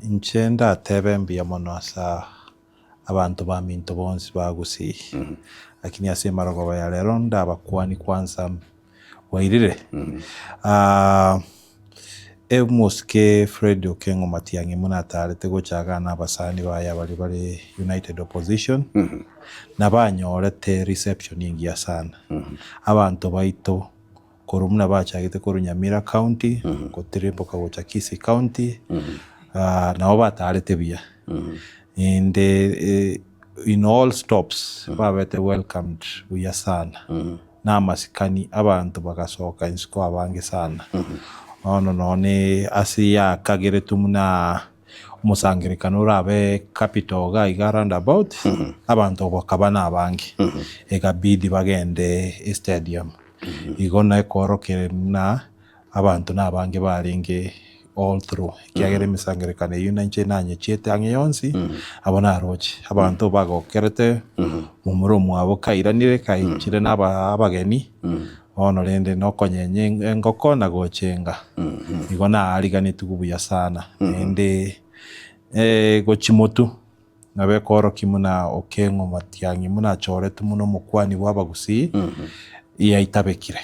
Inche ndatebe mbuya mono ase abanto baminto bonsi ba Gusii, lakini ase emarogoba ya rero ndabakwanie kwanza bwairire. Omosike Fred Okengo Matiang'i buna atarete gocha igaa na abasani baye abaria bare United Opposition, nabanyorete reception engiya sana. Abanto baito korwa buna bachagete korwa Nyamira County, gotirimboka gocha Kisii County, nabo batarete buya. Naende in all stops babete welcomed buya sana, na amasikani abanto bagasoka isiko abange sana. Bono nonye ase yakageretwe buna omosangererekano orabe capital iga iga round about, abanto bakaba nabange, ekabidi bagende estadium. Igo nekoorokereria buna abanto nabange barenge all through, ekiagera emesangererekano eyio nainche nanyechiete ang'e yonsi, abwo naroche abanto bagokerete momura omwabo kairanire kaichire na aba abageni, bono rende nokonyenya engoko na gochenga. Igo naariganetigwe buya sana, naende gochia motwe. Nabo ekoorokia buna Okeng'o Matiang'i buna achoretwe buna omokuani bw'Abagusii, yaitabekire.